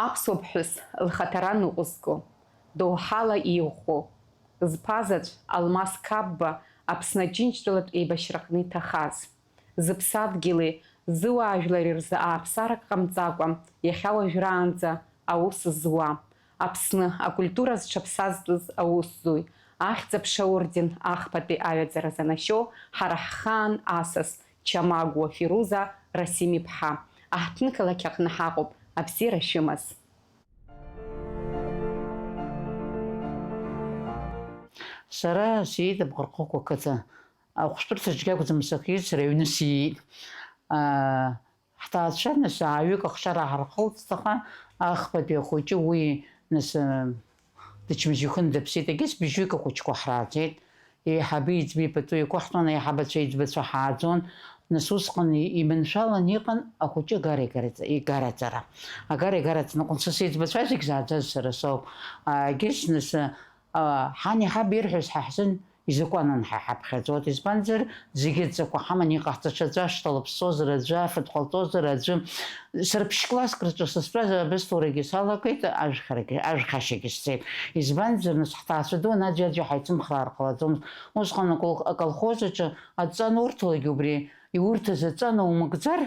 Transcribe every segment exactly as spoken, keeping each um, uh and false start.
Аԥсуа ԥҳәыс лхаҭара ныҟәызго, доуҳала иӷәӷәоу, зԥа заҵә Алмас Қапба Аԥсны Аџьынџьтәылатә еибашьраҟны иҭахаз, зыԥсадгьыли зыуаажәлари рзы ааԥсарак ҟамҵакәа, иахьа уажәраанӡа аус зуа, Аԥсны акультура зҽаԥсазтәыз аусзуҩ, Ахьӡ-аԥша аорден ахԥатәи аҩаӡара занашьоу ҳара ҳхаан асас Чамагәуа Фируза Расим-иԥҳа, аҳҭнықалақь аҟны ҳаҟоуп, абзиара шәымаз. Сара сиит Абӷархықә ақыҭа. Ахәшәтәырҭаҿгьы акәӡам сахьиз, сара аҩны сиит. Аа, ҳҭаацәа, нас, ааҩык ахшара ҳархылҵт, аха ахԥатәи ахәыҷы уи, нас, дычмазаҩханы дыԥсит. Егьыс быжьҩык ахәыҷқәа ҳрааӡеит. Еиҳаби еиҵби пату иқәаҳтәон, аиҳабацәа еиҵбацәа ҳааӡон. Нас усҟан иманшәалан иҟан ахәыҷы агара игараҵа-, игараҵара. Агара игараҵаны акәын, са сеиҵбацәа зегь зааӡаз сара соуп. Егьыс, нас, ҳани ҳаби ирҳәоз ҳа ҳзын изакәанын ҳа иҳаԥхьаӡоит, избанзар, зегьы адҵақәа ҳаман, иҟаҳҵаҽаӡа, ашҭа лыԥсозар аӡәы, афатә ҟалҵозар аӡәы. Сара ԥшь-класск рҿы сызтәаз абысҭоурагьы салагеит, ажәхарагьы, ажәхашьагьы сцеит. Избанзар, нас ҳҭаацәа ду ан аӡәи-аӡәи ҳаицымхраар ҟалаӡомызт. Усҟан акол-, аколхоз аҿы адҵа анурҭалак убри иурҭаз адҵа наумыгӡар,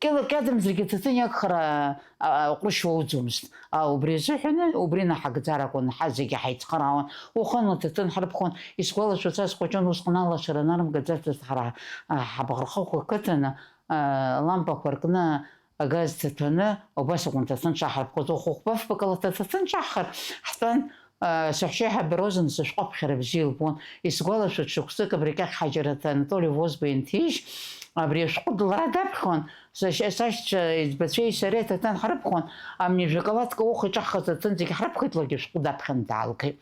Кьыла-кьадамзаргьы аҭаҭын иагхара, а, а, ҟәрышь уоуӡомызт. А, убри азыҳәаны, убри наҳагӡар акәын, ҳа зегьы ҳаицхыраауан, уахынла аҭаҭын ҳрыԥхон, исгәалашәоит, са схәыҷын, усҟан алашара нарымгаӡацызт ҳара, а, ҳабӷархықәқәа қыҭаны, а, лампақәа ркны, агаз ҭаҭәаны, убас акәын аҭаҭын шаҳарԥхоз, уахәыхәба-фбак ала аҭаҭын шаҳхар, ҳтәан, Саҳәшьеиҳабы Роза, нас, ашәҟәы аԥхьара бзиа илбон. Исгәалашәоит, шықәсык абри Кьахьа Ҳаџьараҭ Анатоли Возба ианҭижь, абри ашәҟәы лара даԥхьон, сашьа-, сашьцәа еиҵбацәеи сареи аҭаҭын ҳрыԥхон, амни жәакалаҭк ауха иҿаҳхыз аҭаҭын зегьы ҳрыԥхеит, ларгьы ашәҟәы даԥхьаны даалгеит.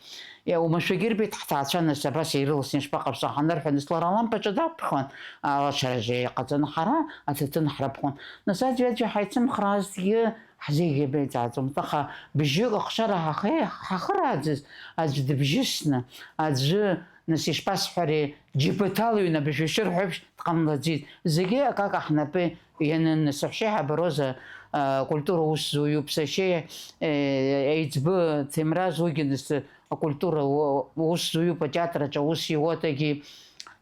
Иа, уамашәагьы ирбеит ҳҭаацәа, нас, абас ирылсны ишԥаҟаԥҵо ҳанырҳәа, нас, лара лымпаҿы даԥхьон, алашаразы иҟаҵаны ҳара аҭаҭын ҳрыԥхон. Нас аӡәи-аӡәи ҳаицымхраазҭгьы, Ҳзеиӷьабеиҵааӡомызт, аха бжьык ахшара ҳахе-, ҳахырааӡаз аӡә дыбжьысны, аӡәы, нас, ишԥасҳәари, џьабаҭала ҩны абыжәҩашьыр ҳәа еиԥш дҟамлаӡеит. Зегьы акака ҳнапы ианын, нас, аҳәшьеиҳабы Роза, а, акультура усзуҩуп, сашьеи, е, еиҵбы Ҭемраз, уигьы, нас, акультура у-, усзуҩуп, атеатр аҿы аус иуоуп, егьи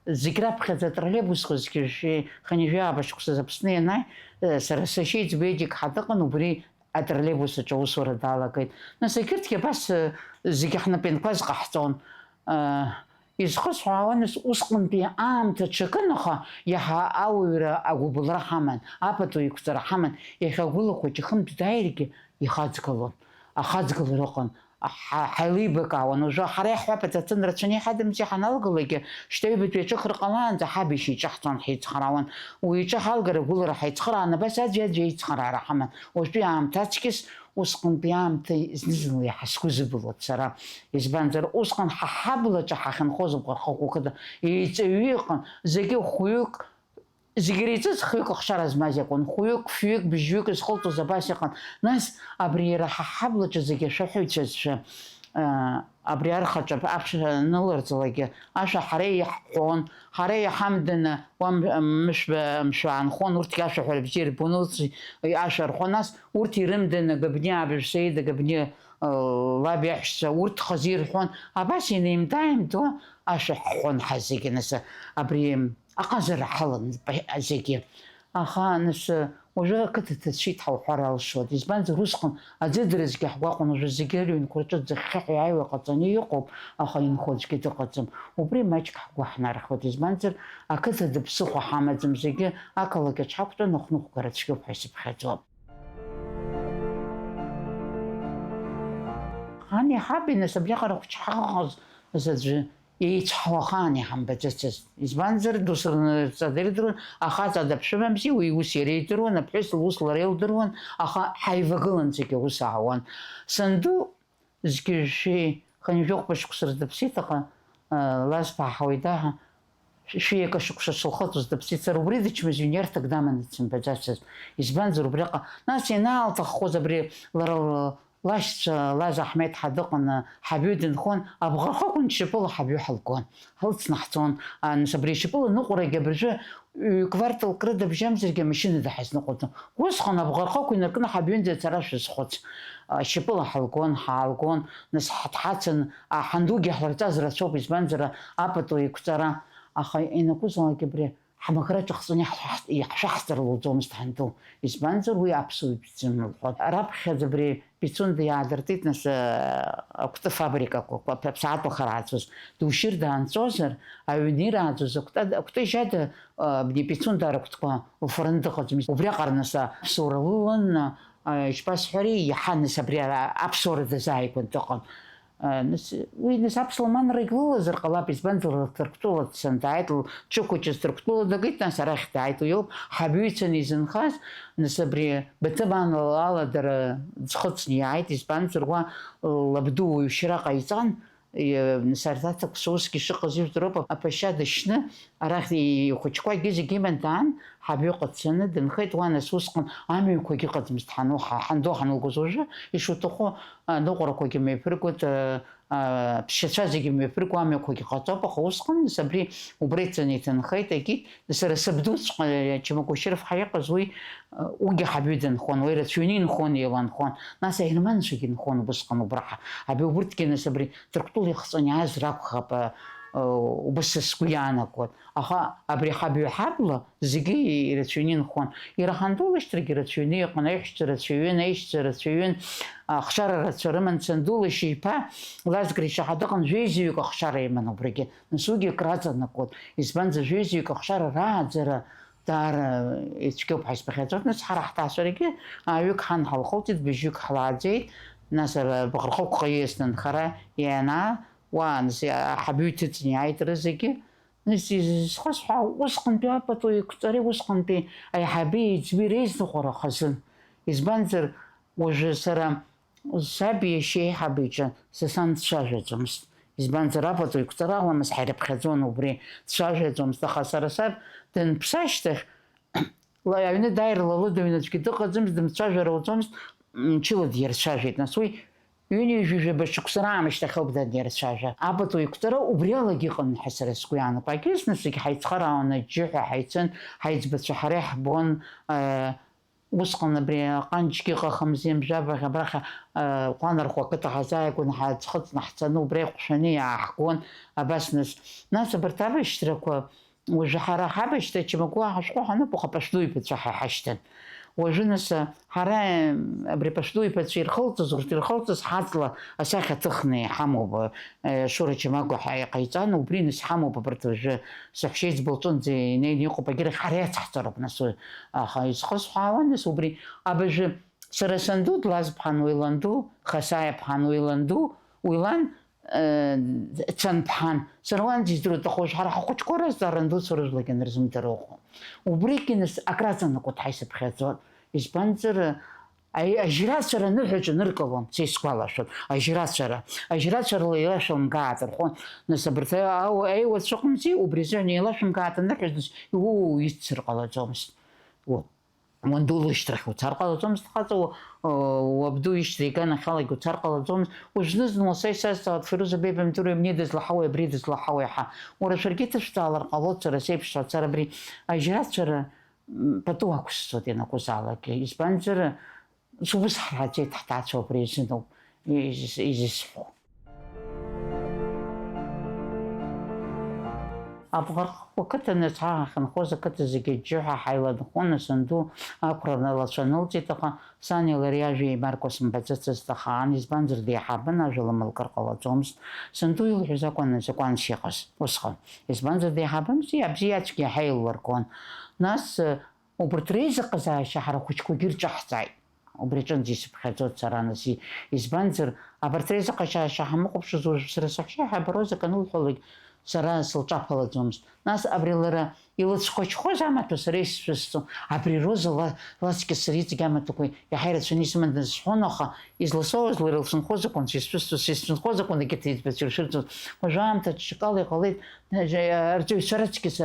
зегь раԥхьаӡа атроллейбусқәа зқьышәи хынҩажәи ааба шықәсазы Аԥсны ианааи, э, сара сашьа еиҵбы Едик ҳа дыҟан, убри атроллейбус аҿы аусура далагеит. Нас егьырҭгьы абас, э, зегьы ҳнапеинқәа азҟаҳҵон. Э, изхысҳәаауа, нас, усҟантәи аамҭа ҽакын, аха иаҳа ауаҩра агәыбылра ҳаман, апату еиқәҵара ҳаман, иахьа агәыла хәыҷы хынтә дааиргьы ихаҵгылон. Ахаҵгылара ыҟан. Ҳа-, ҳаилибакаауан, уажәы ҳара иаҳҳәап, аҭаҭын рацәаны иҳадымзи, ҳаналгалакгьы, шьҭа ҩбатәи аҿыхра ҟалаанӡа ҳаб ишьа иҿаҳҵон, ҳицхраауан. Уи иҿы ҳалгар агәылара ҳаицхраан, абас аӡәи-аӡәи аицхыраара ҳаман. Уажәтәи аамҭа аҵкьыс, усҟантәи аамҭа зны-зынла иаҳа сгәы зыбылуа сара. Избанзар, усҟан ҳа ҳҳаблаҿы ҳахьынхоз Абӷархықә қыҭа еиҵаҩы иҟан, зегьы хәҩык, Зегь иреиҵаз хҩык ахшара змаз иакәын, хәҩык, фҩык, быжьҩык изхылҵуаз абас иҟан. Нас абри иара ҳа ҳҳаблаҿы зегь ашәаҳәаҩцәазшәа, аа, абри архаҿы аԥ-, аԥшра аныларҵалакгьы, ашәа ҳара иаҳҳәон, ҳара иҳамданы, уа м-, мышәба, мшәы аанхон, урҭгьы ашәаҳәара бзиа ирбон, урҭ ашәа рҳәон. Нас урҭ ирымданы, Габниа абыжә Саида, Габниа, ыы, лаб иаҳәшьцәа, урҭ хазы ирҳәон. Абас инеимда-ааимдо ашәа ҳҳәон ҳа зегьы. Нас абри Аҟазара ҳалан зегьы. Аха, нас, уажәы ақыҭа ҭацәит ҳауҳәар алшоит. Избанзар, усҟан аӡы дырызгьы ҳгәаҟуан, уажәы зегьы рыҩнқәа рҿы ӡыхьхьаҳәа иааиуа ҟаҵаны иҟоуп, аха инхо аӡәгьы дыҟаӡам. Убри маҷк ҳгәы ҳнархоит. Избанзар, ақыҭа даԥсыхәа ҳамаӡам, зегьы ақалақь аҿы ҳақәтәаны ахәнықәгара цәгьоуп ҳәа исыԥхьаӡоуп. Ани ҳаби, нас, абриаҟара хәыҷ ҳахьыҟаз аӡәы Еицәҳауа ахаан иҳамбаӡацызт. Избанзар, досрыҵада ирдыруан, ахаҵа даԥшәымамзи, уи ус иара идыруан, аԥҳәыс лус лара илдыруан, аха ҳаивагылан зегьы аус аауан. Санду зқьи жәшәи хынҩажәи хәба шықәса рзы дыԥсит, аха, а, лазбаҳауеит, аҳ, шәи акы шықәса шылхыҵуаз дыԥсит. Сара убри дычмазаҩ ниарҭак даманы дсымбаӡацызт. Избанзар, убриаҟа, нас ианаалҭаххоз абри лара л-, лашьцәа Лаза Аҳмеҭ ҳа дыҟаны ҳабҩы дынхон, абӷархықәан шьапыла ҳабҩы ҳалгон, ҳлыцны ҳцон. Ан-, нас абри ашьапыла ныҟәарагьы абыржәы ҩ-кварталк рыда бжьамзаргьы амашьына даҳазныҟәаӡом. Усҟан абӷархықә инаркны ҳабҩынӡа ацара шәазхәыц. Ашьапыла ҳалгон, ҳаалгон, нас ҳ-, дҳацын, а, ҳандугьы ҳларҵаз рацәоуп, избанзар, апату еиқәҵара. Аха ианакәызаалак абри Ҳмаӷра ҿахҵәаны иаҳшәаҳ-, иаҳшәаҳҵар луӡомызт ҳанду, избанзар, уи аԥсуа ибзиан лҳәон. Раԥхьаӡа абри Пицунда иаадыртит, нас, э, акәты фабрикақәа, аԥ-, аԥсаатәқәа рааӡоз, душьыр даанҵәозар, аҩны ирааӡоз акәты, акәты жьада, э, абни Пицунда аракәтқәа лфараны дыҟаӡамызт. Убриаҟара нас аԥсуара лылан, э, ишԥасҳәари, иаҳа нас абри ара аԥсуара дазааигәан дыҟан. Нас, уи, нас, аԥслыманрагь лылазар ҟалап, избанзар, Ҭырқәтәыла дцан дааит, лҽықәыҷыз Ҭырқәтәыла дагеит, нас арахь дааит, уи ауп, ҳабҩы ицаны изынхаз, нас, абри Баҭыман ала дара ӡхыҵны иааит, избанзар, уа лабду уаҩшьра ҟаиҵан, и-, нас, арҭ аҭакәцәа усгьы шыҟаз ижәдыруп, аԥашьа дышьны, арахь ихәыҷқәагьы зегьы иман даан, ҳабҩыҟа дцаны дынхеит, уа, нас, усҟан амҩақәагьы ыҟаӡамызт ҳану-, ҳа-, ҳанду ҳанылгоз, уажәы, ишуҭаху, аныҟәарақәагьы мҩаԥыргоит, а, а, ԥсшьацәа зегьы мҩаԥырго амҩақәагьы ҟаҵоуп, аха усҟан, нас, абри убра ицаны иҭынхеит, егьит, сара сабдуҵәҟьа, Чамагәашьырф ҳа иҟаз уи, а, уигьы ҳабҩы дынхон, уи рацәаҩны инхон, еиланхон, нас аерманцәагьы нхон убысҟан убраҟа, абри убырҭгьы, нас, абри Ҭырқәтәыла ихҵәаны иааз ракәхап, а, а, убас сгәы иаанагон, аха абри ҳабҩа ҳабла, Зегьы ирацәаҩны инхон. Иара ҳанду лышьҭрагьы рацәаҩны иҟан, аиҳәшьцәа рацәаҩын, аишьцәа рацәаҩын, ахшара рацәа рыман, санду лашьа иԥа Лазгра ишьаҳа дыҟан, жәеизаҩык ахшара иман убригьы. Нас уигьы акраҵанакуан, избанзар, жәеизаҩык ахшара рааӡара даара ицәгьоуп ҳәа исԥхьаӡоит. Нас ҳара ҳҭаацәарагьы ааҩык ҳан ҳалхылҵит, быжьҩык ҳлааӡеит, нас ара Баӷырхықәҟа ииасны анхара ианаа, уа, нас, аҳабҩы иҭыҵны иааит рызегьы. Нас изхысҳәаау, усҟантәи апату еиқәҵареи усҟантәи аиҳаби аиҵби реизныҟәара хазын. Избанзар, уажәы сара саб иашьа еиҳабы иҿы са сан дцәажәаӡомызт. Избанзар, апату еиқәҵара аламыс ҳаирыԥхьаӡон убри, дцәажәаӡомызт, аха сара саб данԥсы ашьҭахь, Ла-, аҩны дааир ла лыда ҩнаӡәгьы дыҟаӡамызт, дымцәажәар лӡомызт, мчыла дирцәажәеит. Нас уи ҩынҩажәи жәаба шықәса раамышьҭахь ауп данирцәажәа. Апату еиқәҵара убри алагьы ыҟан ҳәа сара сгәы иаанагон. Егьыс насгьы ҳаицхыраауан аџьџьыҳәа ҳаицын, ҳаиҵбацәа ҳара иаҳбон, э, усҟан абри аҟанҷгьы ыҟахымзи, Мжәабаӷь абраҟа, э, Ҟәанархә ақыҭа ҳазааигәан ҳаӡхыҵны ҳцаны убра иҟәшәаны иааҳгон, абас нас. Нас абарҭ абашьҭрақәа Уажәы ҳара ҳабашьҭра Чамагәаа ҳашәҟәы ҳаныҟәо, Пашәлу иԥацәа ҳа иҳашьҭан. Уажәы, нас, ҳара, абри Пашәлу иԥацәа ирхылҵыз, урҭ ирхылҵыз ҳаҵла асахьа ҭыхны иҳамоуп, э, Шура Чамагәа ҳәа иҟаиҵан, убри, нас, ҳамоуп абарҭ уажәы саҳәшьа иӡбаҿынӡа инеины иҟоуп, егьырахь ҳара иацҳҵароуп, нас, уи, аха изхысҳәаауа, нас, убри абыржәы сара санду длазԥҳан уи ланду, Хасаиа ԥҳан уи ланду, уи лан, э, цанԥҳан. Сара уаанӡа издыруеит, аха уажә ҳара ҳахәыҷқәа разҵаара андуцәа рыжәлагьы анырзымдыруа ыҟоуп. Убригьы нас акраҵанакуа дҳаисыԥхьаӡон. Избанзар, аи-, ажьрацәара аныҳәаҿа ныркылон, са исгәалашәон, ажьрацәара. Ажьрацәарала еилашәымгааит рҳәон. Нас абарҭ ау-, аиуацәа ыҟамзи, убри азыҳәан еилашәымгааит аныҳәоз, нас иуу иццар ҟалаӡомызт. Уа. Уанду лышьҭахь уцар ҟалаӡомызт, хаҵа уа-, уа-, уабду ишьҭра иганахьалагьы уцар ҟалаӡомызт. Уажә зны-зынла са исазҵаауеит, Фируза Беба, имдыруеи, абни дызлаҳауеи, абри дызлаҳауеи ҳәа. Уара шәаргьы ҭышәҵаалар ҟалоит, сара сеиԥш ҳәа, сара абри ажьрацәара, м, пату ақәсҵоит ианакәызаалакгьы. Избанзар, ус ҳрааӡеит ҳҭаацәа убри азыноуп изыс-, изысҳәо. Абӷархықәа қыҭан ацҳа ҳахьынхоз ақыҭа зегьы аџьџьыҳәа ҳаиланхон, санду ақәра налацәа нылҵит, аха сани лареи ажәа еимаркуа сымбаӡацызт, аха ан, избанзар, деиҳабын, ажәа лымылкыр ҟалаӡомызт, санду илҳәоз акәын азакәанс иҟаз усҟан. Избанзар, деиҳабымзи, абзиа ацәгьа иаҳа еиллыргон. Нас, Убарҭ реизыҟазаашьа ҳара ахәыҷқәагьы ирҿаҳҵааит. Убри аҿынӡа исыԥхьаӡоит сара, нас, и-, избанзар, абарҭ реизыҟазаашьа ҳамыхәаԥшыз уажә сара саҳәшьа ҳабароу заканы лҳәалак, Сара сылҿаԥалаӡомызт. Нас абри лара илыцәхәыҷхоз амаҭәа сара исшәысҵон. Абри Роза ла-, лаҵкьыс сара иҵегь амаҭәақәа иаҳа ирацәаны исыман дазсҳәон, аха изласоуаз лара лцынхо закәанцәа исшәысҵоз, сызцынхо закәанагьы ҭеиҭбацәа иршәырҵоз. Уажәы аамҭа ҽакала иҟалеит, арҵаҩцәа рыцкьыс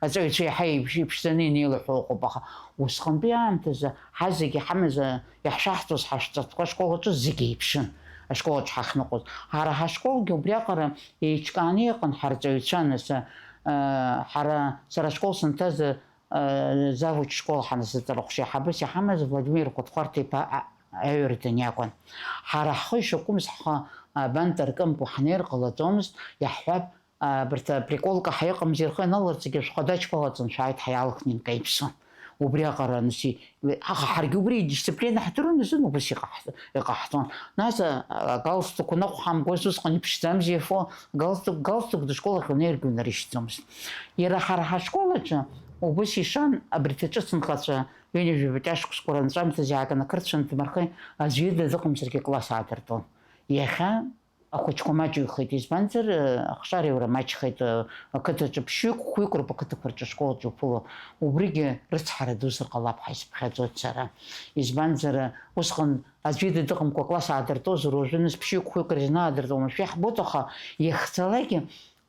аҵаҩцәа иаҳа иԥш-, иԥшӡаны инеилаҳәо ыҟоуп, аха усҟантәи аамҭазы ҳазегьы ҳамаза иаҳшаҳҵоз ҳашәҵатәқәа ашкол аҿы зегьы еиԥшын, ашкол аҿы ҳахьныҟәоз. Ҳара ҳашколгьы убриаҟара еиҿкааны иҟан ҳарҵаҩцәа, нас, а, ҳара, сара ашкол санҭаз, а, завуч школ ҳанасыҵарахәша иаҳабыс иҳамаз Владимир Кәыҭхәарҭа-иԥа, а, аҩырдан иакәын. Ҳара ҳхы ишакәымыз ҳхы, а, бан таркымкәа ҳнеир ҟалаӡомызт, иаҳҳәап, а, абарҭ априколка ҳаиҟамзи рхы ианалырҵгьы, шәхы дачпалаӡан, шәааит, ҳаиалхны инкаиԥсон. Убриаҟара, нас, и-, аха ҳаргьы убри идисциплина ҳдыруан азын убас иҟаҳ-, иҟаҳҵон. Нас, а, агалстук уныҟәҳамгоз усҟан иԥшӡамзи ифо, галстук, галстук дышкол ахь унеиргьы унарышьҭӡомызт. Иара ҳара ҳашкол аҿы убас ишан, абарҭ аҿыцынхацәа ҩынҩажәаба ашықәсқәа ранҵәамҭаз иааганы ақырҭцәа нҭмырхи, аӡәы ида дыҟамзаргьы акласс аадыртуан. Иахьа ахәыҷқәа маҷыҩхеит, избанзар, ахшареиуара маҷхеит, ақыҭаҿы ԥшьҩык, хәҩык роуп ақыҭақәа рҿы ашкол аҿы иуԥыло. Убригьы рыцҳара дузар ҟалап ҳәа исыԥхьаӡоит сара. Избанзар, усҟан аӡәы ида дыҟамкәа акласс аадыртозар, уажәы нас ԥшьҩык, хәҩык рзы анаадыртуа уамашәа иаҳбоит, аха иахьцалакгьы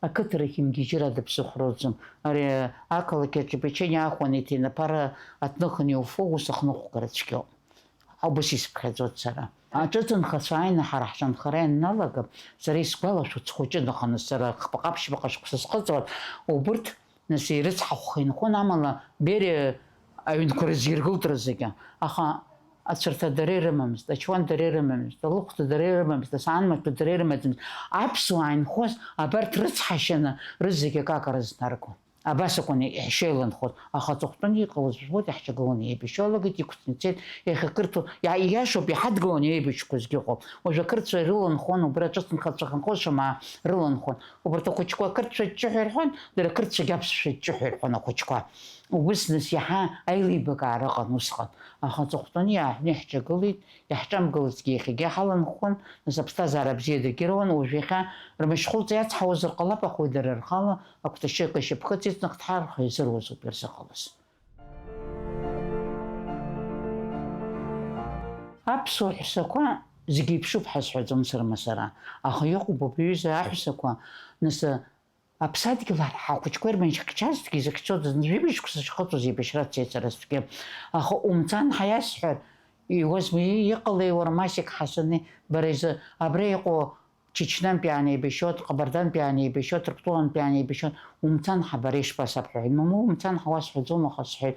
ақыҭарахь имгьежьыр ада ԥсыхәа роуӡом. Ари ақалақь аҿы печение аахәаны иҭины аԥара аҭныхын иуфо, ус ахныҟәгара цәгьоуп. Убас исыԥхьаӡоит сара. Аҿыцынхацәа ааины ҳара ҳшанхара ианналага, сара исгәалашәоит, схәыҷын, аха нас сара хԥаҟа-ԥшьбаҟа шықәса схыҵуан, убырҭ, нас, ирыцҳахәха инхон, амала Бериа аҩнқәа рзы иргылт рызегьы. Аха ацәарҭа дара ирымамызт, ачуан дара ирымамызт, алыхәҭа дара ирымамызт, асаан маҭәа дара ирымаӡамызт. Аԥсуаа инхоз абарҭ рыцҳашьаны рызегьы акака рызнаргон. Абас акәын иҳшьеиланхоз, аха аҵыхәтәаны иҟалаз жәбоит, иаҳҿагыланы еибашьалагеит, иқәҵны ицеит, иахьа қырҭуа, иа-, ииашоуп, иҳадгыланы еибашьқәазгьы ыҟоуп. Уажәы ақырҭцәа ирыланхон, убра аҿыцынхацәа хынхо шамаа рыланхон. Убарҭ ахәыҷқәа ақырҭцәа ҷҷыҳәа ирҳәон, дара ақырҭцәагьы аԥсшәа ҷҷыҳәа ирҳәон ахәыҷқәа. Убыс нас иаҳа аилибакаара ыҟан усҟан. Аха аҵыхәтәаны иааҳәны иаҳҿагылеит, иаҳҿамгылазҭгьы иахьагьы ҳаланхон, нас аԥсҭазаара бзиа дагьыруан, уажә иахьа рмашьхәылҵ иацҳауазар ҟалап, аха уи дара рхала акәташьык ашьапхыц иҵнахт ҳәа рхы иазыруазоуп ирзыҟалаз. Аԥсуа ҳәсақәа зегьы еиԥшуп ҳәа сҳәаӡом сарма сара, аха иҟоуп абри аҩыза аҳәсақәа, нас, аԥсадгьыл ҳа-, ҳахәыҷқәа ирманшәхьчазҭгьы, изыхьчодаз, нас жәибжь шықәса шхыҵуаз еибашьра дцеит сара стәгьы. Аха умцан ҳәа иасҳәар, иуазма, иҟалеи уара, Масик Ҳасани, бара изы абра иҟоу Чечнантәи аан еибашьуа, Ҟабардантәи аан еибашьуа, Ҭырқәтәылантәи аан еибашьуа, умцан ҳабара ишԥасабҳәо ҳәа, мамоу, умцан ҳәа уасҳәаӡом, аха сҳәеит,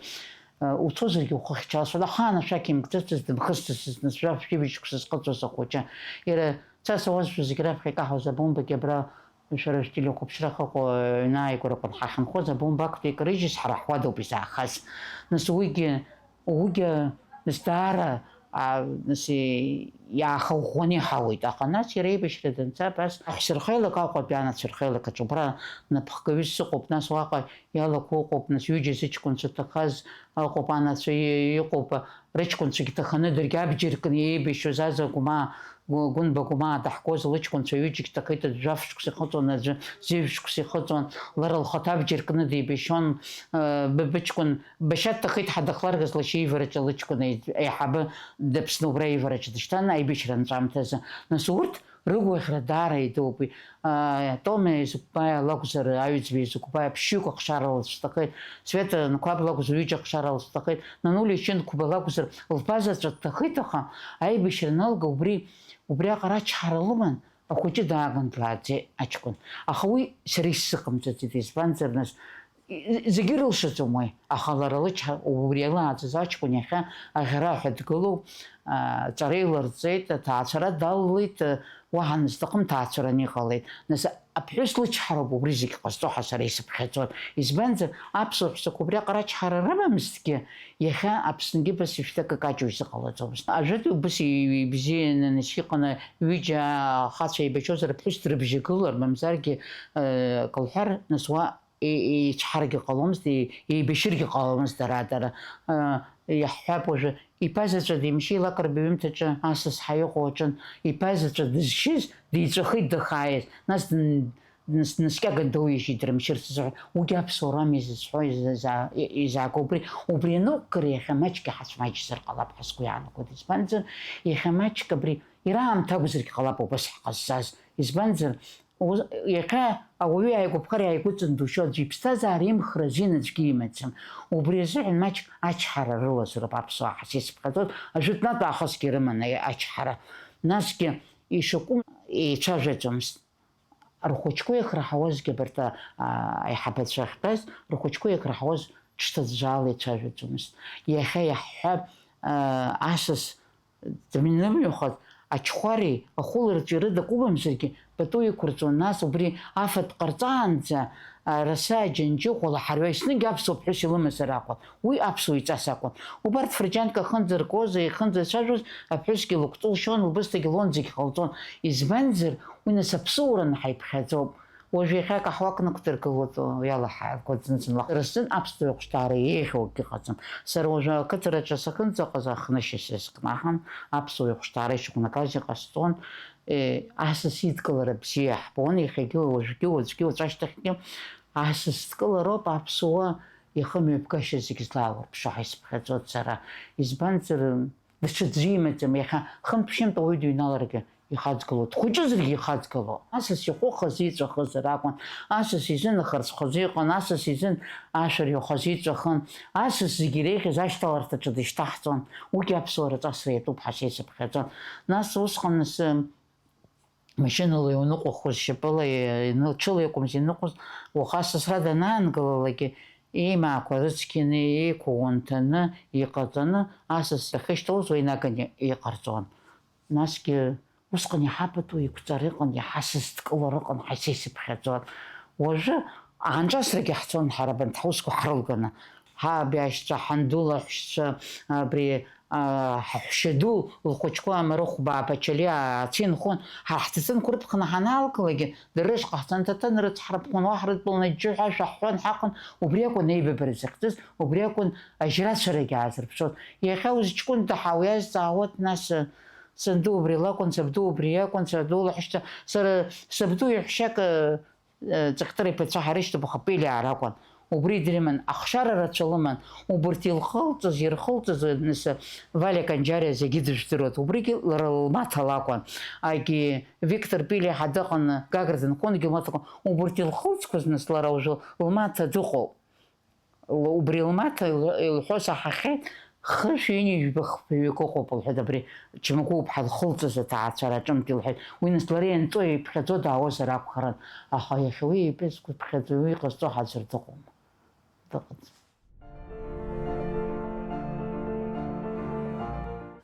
уцозаргьы ухы хьчалацәа, аха анашәақь имкӡацызт, дымхысҵацызт, нас жәаф-жәибжь шықәса зхыҵуаз ахәыҷы. Иара цас ауазшәа зегь раԥхьа икаҳауаз абомбагьы абра шәара шәтелехәаԥшра ахьыҟоу аҩны ааигәарақәа ҳахьынхоз абомба ақәтәеикрыжьыз ҳара ҳуадоуп изаахаз. Нас уигьы Уигьы, нас, даара, а, нас, и-, иаахаӷәӷәаны иҳауеит. Аха нас иара аибашьра данца, абас аҳәсырхеилак Аҟәатәи анацәа рхеилак аҿы убра напхгаҩыс сыҟоуп, нас уаҟа иалақәоу ыҟоуп, нас ҩыџьа зыҷкәынцәа ҭахаз ыҟоуп, анацәа и-, иҟоуп, рыҷкәынцәагьы ҭаханы даргьы абџьар кны еибашьуаз, Аза Гәмаа, Гәы-, Гәынба Гәмаа даҳгоз лыҷкәынцәа ҩыџьагь ҭахеит, аӡә жәаф шықәса ихыҵуан, аӡә зеижә шықәса ихыҵуан, лара лхаҭа абџьар кны деибашьуан, э, бы-, быҷкәын Башьа дҭахеит ҳәа дахларгаз лашьа ивараҿы лыҷкәын аи-, аиҳабы дыԥсны убра ивараҿы дышьҭан аибашьра анҵәамҭазы. Нас урҭ рыгәаӷьра даара идууп. Аа, Тома Езыгәбаиа лакәзар, Аҩӡба Езыгәбаиа ԥшьҩык ахшара лыцәҭахеит, Света Нқәаб лакәзар ҩыџьа ахшара лыцәҭахеит, Нанулиа Чындқәба лакәзар лԥа заҵәы дҭахеит, аха аибашьра аналга убри, убриаҟара ачҳара лыман. Ахәыҷы дааган длааӡеит аҷкәын. Аха уи сара исзыҟамҵаӡеит, избанзар, нас, и-, зегьы рылшаӡом уи, аха лара лычҳа убри илааӡаз аҷкәын иахьа аӷьараҳәа дгылоуп, аа, ҵара илырҵеит, аҭаацәара даллеит, уаҳа анысҭахым ҭаацәараны иҟалеит. Нас, аԥҳәыс лычҳароуп убри зегь ҟазҵо ҳәа сара исыԥхьаӡоит. Избанзар, аԥсуа ҳәсақәа убриаҟара ачҳара рымамызҭгьы, Иахьа Аԥсныгьы убас ишәҭакы каҷу изыҟалаӡомызт. Ажәытә убас ибзианы нас иҟаны ҩыџьа ахацәа еибашьозар, аԥҳәыс дрыбжьагылар, мамзаргьы, э, акы лҳәар, нас уа е-, еицәҳаргьы ҟаломызт, е-, еибашьыргьы ҟаломызт дара, дара. Э, иаҳҳәап уажәы, иԥа заҵәы димшьи, Лакрба иҩымҭаҿы асас ҳаиҟәу аҿын, иԥа заҵәы дызшьыз, диҵәахит дахааиз. Нас дын-, Нас-, наскьаган доуижьит, дрымшьырц азыҳәа, уигьы аԥсуарам изызҳәо, иза-, иза-, изааго убри, убри аныҟәгара иахьа маҷк иҳацәмаҷзар ҟалап ҳәа сгәы иаанагоит. Избанзар, иахьа маҷк абри, иара аамҭа акәзаргь ҟалап убас ҳҟазҵаз. Избанзар, уз-, иахьа ауаҩы иааигәаԥхар иааигәыҵандушьо аӡәы иԥсҭазаара имхра азин аӡәгьы имаӡам. Убри азыҳәан маҷк ачҳара рылазароуп аԥсуаа ҳасисԥхьаӡоз, ажәытәнатә аахысгьы рыман ачҳара. Насгьы ишакәым еицәажәаӡомызт. Рхәыҷқәа иахраҳауазгьы абарҭ, а, аиҳабацәа ахьтәаз, рхәыҷқәа иахраҳауаз ҽҭыӡәӡәаала ицәажәаӡомызт. Иахьа иаҳҳәап, а, асас данымҩахыҵ, ачхәари ахәыларҵәи рыда акәыбамзаргьы пату иқәырҵон, нас убри афатә ҟарҵаанӡа, а, раса аџьанџьыхәала ҳарҩа, еснагь аԥсуа ԥҳәыс илымазар акәын. Уи аԥсуа иҵас акәын. Убарҭ фырџьанк ахьынӡаркуаз, ихьынӡацәажәоз, аԥҳәысгьы лыгәҭылшьон, лбысҭагьы лон, зегь ҟалҵон. Избанзар, уи нас аԥсуараны ҳаиԥхьаӡоуп. Уажә иахьа акаҳуа ак нықәдыргылоит, иалаҳаргоит зны-зынла. Сара сзын аԥсуа ихәшҭаара еиӷьу акгьы ыҟаӡам. Сара уажәы ақыҭараҿы сахьынӡаҟаз ахнышьа сызкнаҳан, аԥсуа ихәшҭаара ишықәнагаз иҟасҵон, э, асас идкылара бзиа иаҳбон, иахьагьы, уажәгьы, уаҵәгьы, уаҵәашьҭахьгьы асас дкылароуп аԥсуа ихымҩаԥгашьа зегь злаурԥшуа ҳәа исыԥхьаӡоит сара. Избанзар, даҽаӡәы имаӡам, иахьа хынтә-ԥшьынтә ауаҩы дыҩналаргьы ихаҵгылоуп, дхәыҷызаргьы ихаҵгылоуп. Асас ихәы хазиҵәахызар акәын, асас изын ахырцә хазы иҟан, асас изын ашәарҩа хазиҵәахын, асас зегь иреиӷьыз ашьҭаларҭаҿы дышьҭаҳҵон, уигьы аԥсуара ҵасра иатәуп ҳәа сеицыԥхьаӡон. Нас усҟан асы машьынала иуныҟәахоз, шьапыла, ины-, ҽыла иакәымзи иныҟәоз, уаха сасра данаангалалакгьы, еимаақәа рыцқьаны, еиқәа уанҭаны, иҟаҵаны, асас дахьышьҭалоз уа инаганы иҟарҵон. Насгьы усҟан иаҳа пату иқәҵара ыҟан, иаҳа сызҭкылара ыҟан ҳәа сеицыԥхьаӡон. Уажәы аанҿасрагьы ҳцон ҳара абанҭ ҳусқәа ҳрылганы. Ҳаб иашьцәа, ҳанду лаҳәшьцәа, абри, а, ҳаҳәшьа ду лхәыҷқәа амарыхә бааб ачалиа ацәа инхон, ҳара ҳҭаҭынқәа рыԥхны ҳанаалгалакгьы, дара рышҟа ҳцан, ҭаҭын рыцҳарапхон, уаҳа рыдтәаланы џьџьы ҳәа шәаҳәон ҳаҟан, убри акәын аибабара захьӡыз, убри акәын ажьрацәарагьы аазырԥшуаз. Иахьа узҷкәында ҳәа уиазҵаауеит, нас, санду убри лакәын, сабду убри иакәын, сабду лаҳәшьцәа, сара сабду иаҳәшьак, Ҵыхәтәыр иԥацәа ҳарышьҭоуп, аха Пеле ара акәын. Убри дрыман, ахшара рацәа лыман. Убырҭ илхылҵыз, ирхылҵыз, нас, Валиа Канџьариа зегьы дыжәдыруан. Убригьы лара лмаҭа лакәын. Агьи Виктор Пеле ҳа дыҟан, Гагра дынхонгьы лмаҭа лакәын. Убырҭ илхылҵқәаз, нас, лара уажәы лмаҭа дыҟоуп. Л-, убри лмаҭа ил-, илҳәо саҳахьеит, хышәи ҩынҩажәи жәба хԥаҩык ыҟоуп, лҳәеит, абри Чмагәыԥҳа лхылҵыз аҭаацәара аҿынтә, илҳәеит. Уи нас лара ианҵоу иԥхьаӡо даауазар акәхарын, аха иахьа уи итәы згәаԥхьаӡо, уи иҟазҵо ҳаӡәыр дыҟоума? Дыҟаӡам.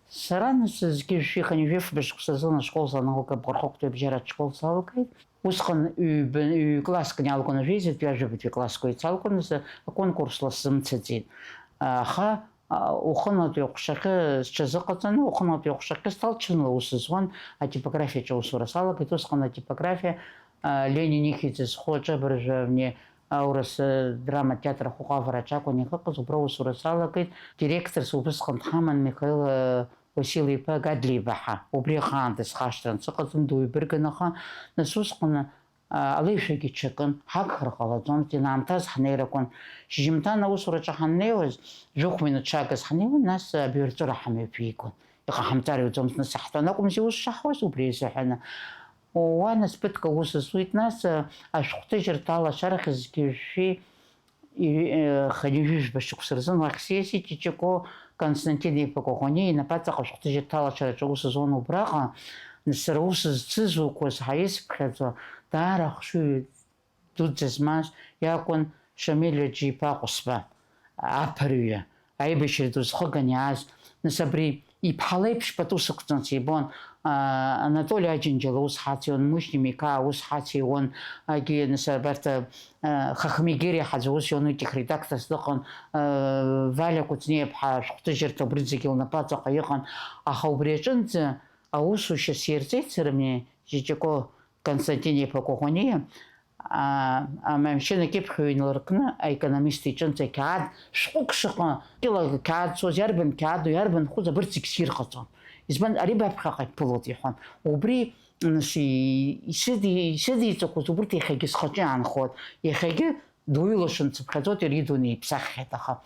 Сара нас зқьи жәшәи хынҩажәи фба шықәсазын ашкол саналга, Бӷархықәтәи абжьаратә школ салгеит. Усҟан ҩба, ҩ-класск иалгон, ажәеизатәи, ажәабатәи классқәа еицалгон, нас аконкурсла сзымцаӡеит. Аха, а, уахынлатәи аҟәшахьы сҽазыҟаҵаны, уахынлатәи аҟәшахьы сҭалт, ҽынла аус зуан, атипографиаҿы аусура салагеит. Усҟан атипографиа, а, Ленин ихьӡ зху аҿы абыржәы абни аурыс, э, драматә театр ахәыҟавараҿы акәын иахыҟаз, убра аусура салагеит. Директорс убысҟан дҳаман Михаил, э, Уасил-иԥа Гадлиба ҳәа, убри ахаан дысхашҭран сыҟаӡам, дуаҩ быргын, аха нас усҟан, а, алеишәагьы ҽакын, ҳагхар ҟалаӡомызт, ианаамҭаз ҳнеир акәын. Шьыжьымҭан аусураҿы ҳаннеиуаз, жәохә минуҭ шагыз ҳнеиуан, нас абаҩрҵәыра ҳамҩаԥигон. Иҟаҳамҵар иуӡомызт, нас иаҳтәан акәымзи аус шаҳуаз, убри азыҳәаны. Уа нас ԥыҭк аус зуит, нас, а, ашәҟәҭыжьырҭа алашарахь зқьи жәшәи и-, э, хынҩажәи жәба шықәса рзын уахь сиасит, Ҷыҷыкәо Константин-иԥа Коӷониа инапаҵаҟа ашәҟәҭыжьырҭа алашараҿы аус зуан убраҟа, нас сара аус зцызукуаз ҳәа исыԥхьаӡо, даара ахшыҩ дуӡӡа змаз иакәын Шамиль Аџьиԥа Ҟәысба, аԥырҩы, аибашьра ду зхыганы иааз, нас абри иԥҳа леиԥш пату сықәҵан сибон, а, Анатоли Аџьынџьал аус ҳацеиуан, Мушьни Миқаа аус ҳацеиуан, агьи, нас абарҭ, а, Хахмигери ҳаӡә аус иуан, уи техредакторс дыҟан, а, Валиа Кәыҵниаԥҳа ашәҟәҭыжьырҭа убри зегьы лнапаҵаҟа иҟан, аха убри аҿынӡа аусушьа сирҵеит сара, мни, Ҷыҷыкәо Константин-иԥа Коӷониа, а, амашьына кьыԥхьҩы инлыркны, аекономист иҿынӡа ақьаад шәҟәык шыҟа, кьыла қьаад цоз, иарбан қьааду, иарбан хәыз, абырҭ зегь сирҟаҵон. Избан, ари баԥхьаҟа иԥылоит, иҳәон. Убри Нас и-, исыди-, исыдиҵақәоз убырҭ иахьагьы схаҿы иаанхоит. Иахьагьы дуаҩылашан дсыԥхьаӡоит, иара идунеи иԥсаххьеит, аха.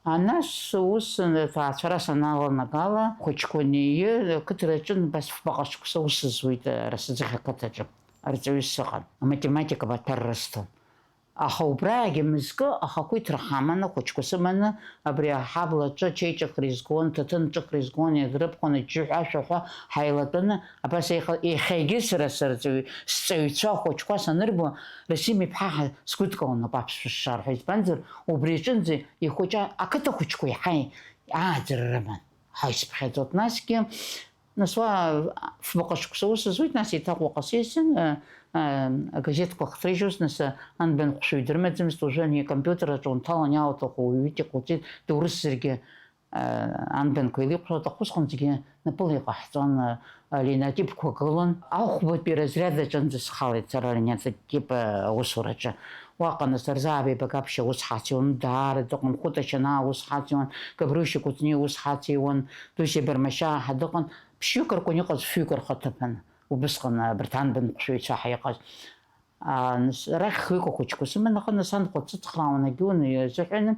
А, нас ус аҭаацәара саналанагала, хәыҷқәа неиы, ақыҭараҿы, абас фбаҟа шықәса ус зуит, ара сыӡӷь ақыҭаҿы. Арҵаҩы сыҟан. Аматематика баҭәар рысҭон. Аха убраагьы мызкы ахақәиҭра ҳаман, ахәыҷқәа сыманы, абри аҳаблаҿы ачеиҿыхра изгон, ҭаҭынҿыхра изгон, иагрыԥхон, аџьџьыҳәа, ашәаҳәа ҳаилатәаны, абас еиха-, иахьагьы сара сырҵаҩ-, сҵаҩцәа ахәыҷқәа санырбо, Расим иԥҳа ҳа-, сгәыдкыланоуп аԥсшәа сшарҳәо, избанзар, убри аҿынӡа ихәыҷы ақыҭа хәыҷқәа еиҳа ааӡара рыман. Ҳаи, сыԥхьаӡоит, насгьы Нас уа фбаҟа шықәса ус зуит, нас еиҭаҟәаҟа сеисын, а, а, агазеҭқәа хҭрыжьуаз, нас, а, анбан хәшәы идырмаӡамызт, уажәы ани акомпиутер аҿы унҭалан иаауҭаху уаҩы иҟауҵеит, дурысзаргьы, а, анбанқәа еилеиҟәшо аҭаху сҟынӡагьы напыла иҟаҳҵон, а, а, линотипқәа гылан. Ахәбатәи разряд аҿынӡа схалеит сара алинотип, а, аусураҿы. Уаҟа нас Арзаабеи Багаԥшьа ус ҳациуан, даара дыҟан, Хәыта Чанаа ус ҳациуан, Габрушьа Кәыҵниа ус ҳациуан, Дусиа Бармашьаа ҳа дыҟан, ԥшьҩык ркәын иҟаз, фҩык рхаҭыԥан, убысҟан абарҭ анбан хәшәыҩцәа ҳа иҟаз. А, нас, арахь хҩык ахәыҷқәа сыман, аха нас анхәа дсыцхраауан, агьуны иазыҳәаны,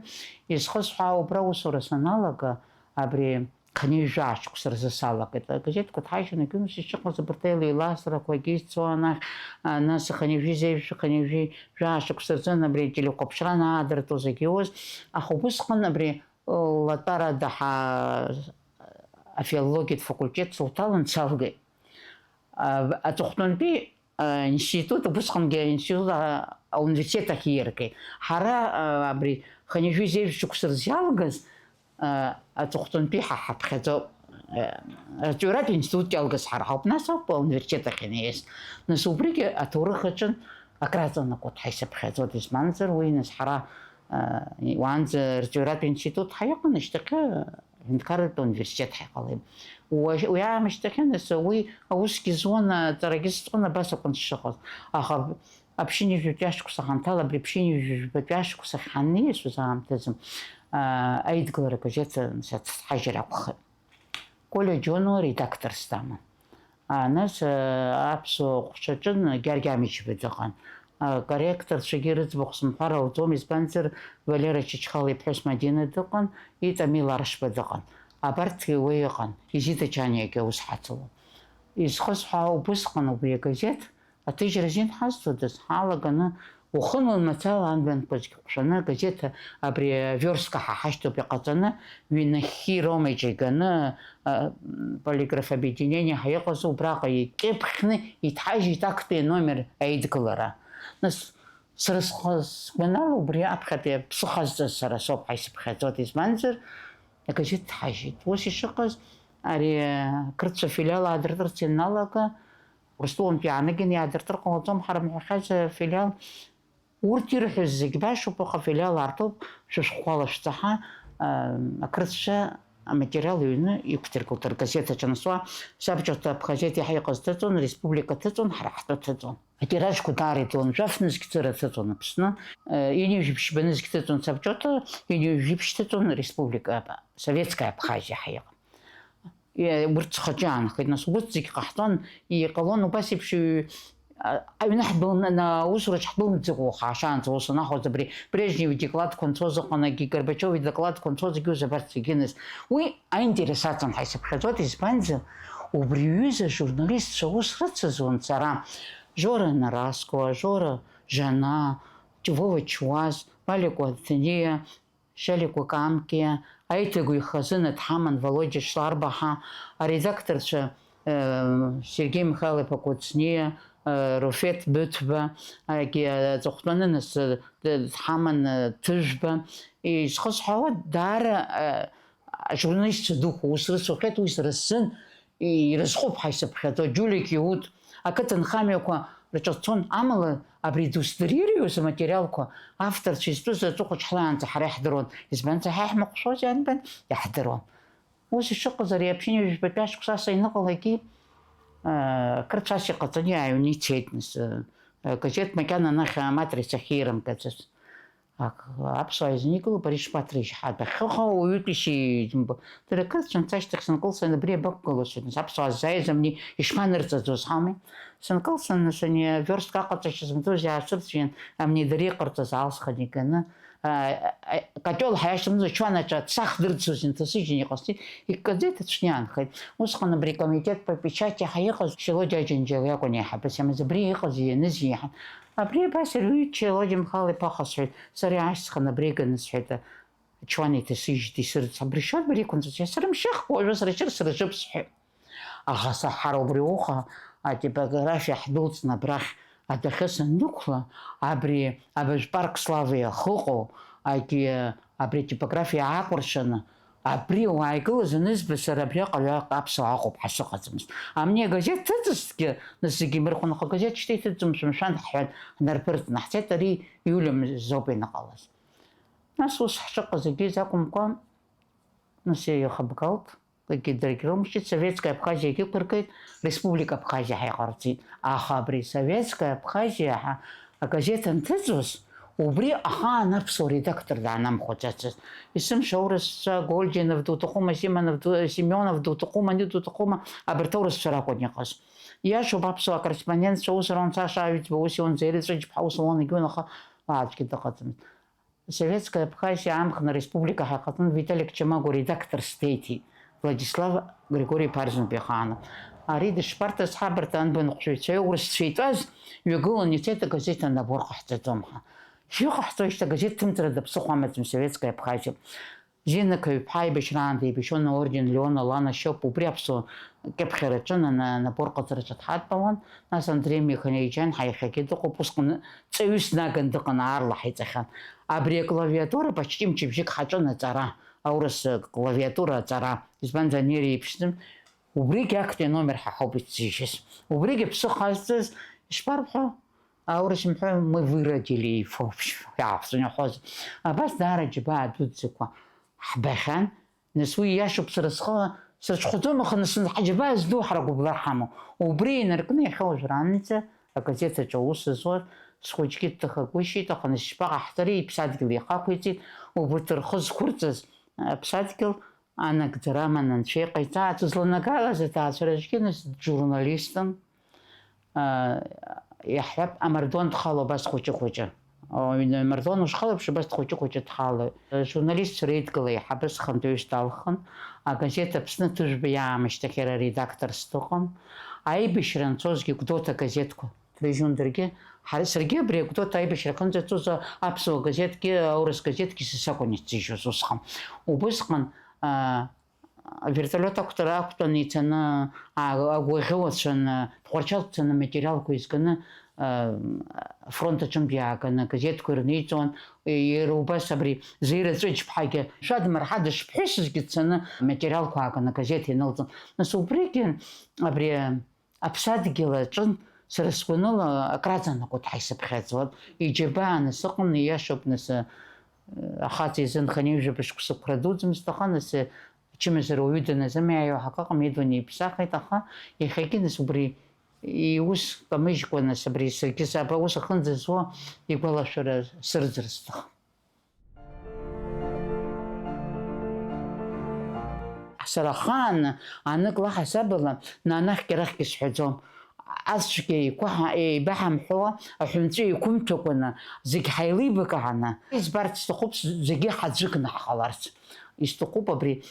исхысҳәаау убра аусура саналага, абри хынҩажәа шықәса рзы салагеит. Агазеҭқәа ҭҳажьын, агьуны сышыҟаз абарҭ аилеиласрақәагьы ицо анахь, а, нас хынҩажәи зеижә-, хынҩажәи жәа шықәса рзын абри ателехәаԥшра анаадыртуаз агьиуаз, аха убысҟан абри латәарада ҳа-, афилологиатә факультет сылҭалан салгеит. А, аҵыхәтәантәи, а, институт, убысҟангьы аинститут, а, ауниверситет ахь ииаргеит. Ҳара, а, абри хынҩажәи зеижә шықәса рзы иалгаз, а, аҵыхәтәантәи ҳа ҳаԥхьаӡоуп. А, арҵаҩратә институт иалгаз ҳара ҳауп, нас ауп ауниверситет ахь инеиз. Нас убригьы аҭоурых аҿы акраҵанакуеит ҳәа исыԥхьаӡоит, избанзар уи нас ҳара, а, уаанӡа арҵаҩратә институт ҳаиҟан, ашьҭахьы аҳәынҭқарратә университет ҳаҟалеит. Уажә, уи аамышьҭахьы, нас, уи аусгьы зуан, аҵарагьы зҵон, абас акәын сшыҟаз. Аха аԥшьынҩажәатәи ашықәса ҳанҭала, абри ԥшьынҩажәатәи ашықәсахь ҳаннеиз, уи аамҭазы, аа, Аидгылара агазеҭ, нас, ацҳажьыр акәхеит. Коля Џьонуа редакторс даман. А, нас, а, аԥсуа ҟәшаҿын Гьаргь Амичба дыҟан. А, корректорцәагьы рыӡбахә сымҳәар ауӡом, избанзар, Валера Чачхала иԥҳәыс Мадина дыҟан, Иҵа Миларшба дыҟан. Абарҭгьы уи ыҟан, Изида Чаниагьы аус ҳацылон. Изхысҳәаау убысҟан убри агазеҭ аҭыжьра азин ҳазҭодаз, ҳалаганы, уахынла-мацала анбанқәа зегь ҟәшәаны, агазеҭ абри авёрстка ҳа ҳашьҭоуп иҟаҵаны, ҩнахьхьи Ромеиҿ иганы, а, полиграф объединение ҳәа иҟаз убраҟа икьыԥхьны иҭҳажьит актәи аномер аидгылара. Нас, сара схы-, сгәанала, убри аԥхьатәи аԥсы хазҵаз сара соуп ҳәа исыԥхьаӡоит, избанзар, агазеҭ ҭҳажьит. Ус ишыҟаз, ари ақырҭцәа афилиал аадыртырц ианалага, Урыстәылантә иаанаганы иаадыртыр ҟалаӡом, ҳара мҳәахьаз афилиал. Урҭ ирҳәоз зегь башоуп, аха афилиал аарҭоуп, шәышәҟәқәа лашәҵаҳа, аа, ақырҭцәа аматериал ҩны иқәдыргылт ргазеҭ аҿы. Нас уа сабџьарҭа Абхазиа еиҳа иҟазҵаҵон, республика ҭыҵуан, ҳара ҳтәы ҭыҵуан. Атиражқәа даара иҵуан, жәаф нызқь ӡыра ҭыҵуан Аԥсны, э, ҩажәи жәиԥшьба нызқь ҭыҵуан Сабџьоҭа, ҩажәи жәиԥшь ҭыҵуан республика, Советская Абхазиа ҳәа иҟан. Е, урҭ схаҿы иаанхеит, нас, урҭ зегь ҟаҳҵон, иҟалон убас еиԥш, ҩ-, а, аҩны ҳдәылны, на-, аусураҿ ҳдәылымҵӡакәа уаха шаанӡа ус анахәоз, абри Брежнев идокладқәа анцоз ыҟан, егьи Горбачев идокладқәа анцоз, егьи ус абарҭ зегьы, нас. Уи аинтерес аҵан ҳәа исыԥхьаӡоит, избанзар, убри аҩыза ажурналистцәа аус рыцызуан сара, Жора Нараско, Жора Жана, Вова Чуаз, Валиа Кәаҭаниа, Шьаликәа Камкиа, аиҭагаҩ хазына дҳаман Володиа Шларбаҳа, аредакторцәа, э, Сергеи Михайлов-иԥа Кәыҵниа, э, Руфеҭ Быҭәба, егьи аҵыхәтәаны нас, э, дҳаман, э, Ҭыжәба. Изхысҳәаауа, даара, э, ажурналистцәа дуқәа ус рыцәахьеит, уи сара сзын ирызҟуп ҳәа исыԥхьаӡо, Џьулиа Киут, ақыҭанхамҩақәа рҿы дцон, амала абри дусдыририоз аматериалқәа авторцәа изтәыз аҵыхәа ҽҳлаанӡа ҳара иаҳдыруан, избанзар, ҳа иаҳмыҟәшәози анбан, иаҳдыруан. Ус ишыҟаз, ари аԥшьынҩажәи жәбатәи ашықәс ас аҩныҟалагьы, аа, акыр цас иҟаҵаны иааҩны ицеит, нас, аа, газеҭ макьана анахь аматрицахь иирымгаӡац. Ак-, аԥсуаа изникылоуп, ари шԥаҭрыжьҳа, дахьыҟоу уаҩытәишьа имбо. Дара кырцәан сашьҭахь сынкылсны абри абақәгылоу сҳәеит, нас аԥсуаа ззааиз абни ишԥанырҵаӡоз ҳәа ауми? Сынкылсны, нас, ани авиорстка аҟаҵашьа зымдоз иаасырцәиан, амни дара иҟарҵаз аалсхын иганы, а, а, котел ҳәа иашьҭамыз ачуан аҿы ацах дырӡсоз инҭасыжьын иҟасҵеит, иккаӡеит, ацәгьа аанхеит. Усҟан абри акомитет по печати ҳәа иҟаз Шьалодиа Аџьынџьал иакәын еиҳабыс иамаз, абри иҟаз ианыз иаҳа. Абри абас ирҩычча Лодимхал иԥа хасҳәеит, сара иаашьҭхын абри иганы сҳәеит, ачуан иҭасыжьит, исырц, абри шьоур бара иқәынҵәац, иасырмшьых, уажәы сара шьыр сыржып сҳәеит. Аха саҳар убри уха атипографиа ҳдәылҵны абрахь адәахьы саннықәла, абри абажә парк Славиа ахыҟоу, агьи абри атипографиа аакәыршаны, абри уааигылаз анызба, сара абриаҟа ҩак аԥсуаа ыҟоуп ҳәа сыҟаӡамызт. Амни агазеҭ ҭыҵызҭгьы, нас зегьы имырхәон, аха агазеҭ шьҭа иҭыҵӡом, шәымшәан, ҳҳәан, ҳнарԥырҵны ҳцеит, ари иулам зоуп ианыҟалаз. Нас ус ҳҿыҟа зегьы изакәымкәа, нас еихыбгалт, акгьы даргьы рылмшьит, Советская Абхазиагьы ықәыргеит, Республика Абхазиа ҳәа иҟарҵеит. Аха абри Советская Абхазиа ҳәа агазеҭ анҭыҵуаз, убри ахаан аԥсуа редактор даанамхәаӡацызт. Есымша аурысцәа, Гольдинов дуҭахума, Симонов ду-, Семионов дуҭахума, ани дуҭахума, абарҭ аурысцәа ракәын иҟаз. Иашоуп, аԥсуа акорреспондентцәа аус руан, Саша Аҩӡба ус иуан, Заира Ҵәыџьԥҳа ус луан, егьи унаха уаҳа аӡәгьы дыҟаӡамызт. Советская Абхазиа амхны ареспублика ҳаихатәын, Виталик Чамагәа редакторс деиҭеит, Владислав Григори-иԥа Арӡынба ихааны. Ари дышԥарҭаз ҳабарҭ анбанхәшәаҩцәа аурысцәа итәаз, ҩагылан ицеит, агазеҭ аннабор ҟаҳҵаӡом ҳәа. Шәыҟаҳҵоижьҭеи агазеҭ ҭымҵрада ԥсыхәа амаӡам Советская Абхазиа. Зина Каҩԥҳа аибашьраан деибашьуан, аорден Леон Алана Шьоуп, убри аԥсуа кьыԥхьараҿы, нана-, набор ҟаҵараҿы дҳадтәалан, нас Андреи Михалеиџьан ҳәа иахьагьы дыҟоуп, усҟан ҵаҩыс днаган дыҟан, аарла ҳаиҵахьан. Абри аклавиатура пачти мчыбжьык ҳаҿын аҵара, аурыс клавиатура аҵара, избанзар, ани иреиԥшӡам, убригьы актәи аномер ҳа ҳауп иҭзыжьыз. Убригьы ԥсыхәа азҵаз, ишԥарҳәо? Аурыс мҳәа, мы выродили его, в общем, иаахҵәаны иаҳәоз. Абас даара аџьабаа дуӡӡақәа ҳбахьан, нас уи иашоуп, сара схы срыҽхәаӡом, аха нас ҳаџьабаа зду ҳара гәыбылра ҳамоу. Убри инаркны иахьа уажәраанӡа агазеҭ аҿы аус зуаз схәыҷгьы дҭахагәышьеит, аха нас ишԥаҟаҳҵари, иԥсадгьыл иахақәиҵеит, убарҭ рхы зқәырҵаз аԥсадгьыл анагӡара аман анцәа иҟаиҵааит, зланагалаз аҭаацәара аҿгьы нас журналистын. Аа, иаҳҳәап, амардуан дхало абас хәыҷы-хәыҷы. О, амардуан ушхылаԥш, убас дхәыҷы-хәыҷы дхало. Журналистцәа реидгыла еиҳабыс хантәаҩыс далхын, агазеҭ Аԥсны ҭыжәба иаамышьҭахь иара редакторс дыҟан. Аибашьра анцозгьы Гәдоуҭа агазеҭқәа дрыжьон даргьы. Ҳара, саргьы абри Гәдоуҭа аибашьра ахьынӡацоз аԥсуа газеҭгьы, аурыс газеҭгьы са сакәын исзыжьуаз усҟан. Убысҟан, аа, Авертолиот ақәтәара ақәтәаны ицаны, а-, агәаӷьы уацәаны, Тҟәарчал дцаны аматериалқәа изганы, а, афронт аҿынтә иааганы агазеҭқәа ирниҵон, иара убас абри Заира Ҵәыџьԥҳагьы, шәадмырҳа дышԥҳәысызгьы дцаны аматериалқәа ааганы агазеҭ инылҵон. Нас убригьы абри Аԥсадгьыл аҿын сара сгәаныла акраҵанакуеит ҳәа исыԥхьаӡон. Иџьабааны сыҟан, ииашоуп, нас, ахаҵа изын хынҩажәа быжьқәа сықәра дуӡӡамызт, аха нас ачымазара уаҩы даназымиааиуа ҳәа акы ыҟам, идунеи иԥсахит, аха иахьагьы нас убри иус камыжькәа, нас абри саргьы саб аус ахьынӡазуа игәалашәара сырӡыр сҭахын. Сара ахаан анык лаҳасабала, нанахьгьы арахьгьы сҳәаӡом. Ацәгьа еиқәаҳа-, еибаҳамҳәо, аҳәынҵәа еиқәымҭәакәаны, зегь ҳаилибакааны, избарц сҭахуп, зегьы ҳаӡәыкны ҳҟаларц. Исҭахуп абри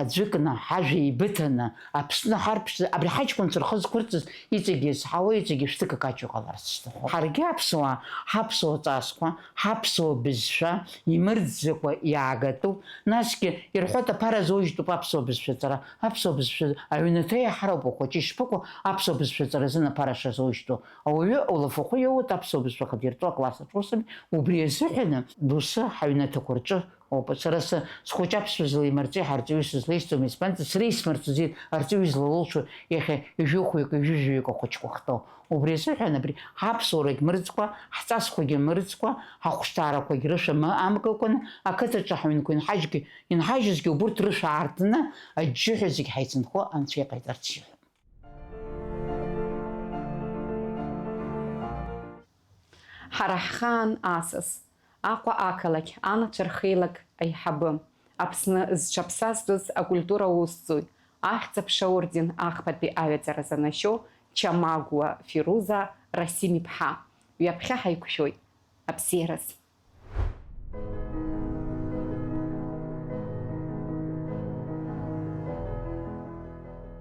аӡәыкны, ҳажәа еибыҭаны, Аԥсны ҳарԥшӡа, абри ҳаҷкәынцәа рхы зқәырҵаз иҵегьы изҳауа, иҵегьы шәҭык акаҷ иҟаларц сҭахуп. Ҳаргьы аԥсуаа, ҳаԥсуа ҵасқәа, ҳаԥсуа бызшәа имырӡӡакәа иаагатәуп, насгьы ирҳәоит, аԥара азоужьтәуп аԥсуа бызшәа аҵара, аԥсуа бызшәа аҩнаҭа иаҳароуп ахәыҷы ишԥыкәу аԥсуа бызшәа аҵара азын аԥара шазоужьтәу. Ауаҩы улафахәы иоуеит аԥсуа бызшәа ахадиртәу акласс аҿы усами, убри азыҳәаны доусы ҳаҩнаҭақәа рҿы Оп, сара сы-, схәыҷы аԥсшәа злеимырҵәеи ҳарҵаҩы сызлеисӡом, избанзар, сара исмырҵәӡеит арҵаҩы излалылшо иахьа ҩажәихәҩык, ҩажәижәаҩык ахәыҷқәа ахьтәоу. Убри азыҳәан абри ҳаԥсуарагь мырӡкәа, ҳҵасқәагьы мырӡкәа, ҳахәшҭаарақәагь рышәа ма-, амкыкәаны, ақыҭаҿы ҳаҩнқәа инҳажьгьы, инҳажьызгьы убурҭ рышәа аартны, аџьџьыҳәа зегь ҳаицынхо Анцәа иҟаиҵарц иҳәап. Ҳара ҳхаан асас, Аҟәа ақалақь анацәа рхеилак аиҳабы, Аԥсны зҽаԥсазтәыз акультура аусзуҩ, Ахьӡ-аԥша аорден ахԥатәи аҩаӡара занашьоу Чамагәуа Фируза Расим-иԥҳа, ҩаԥхьа ҳаиқәшәоит. Абзиараз!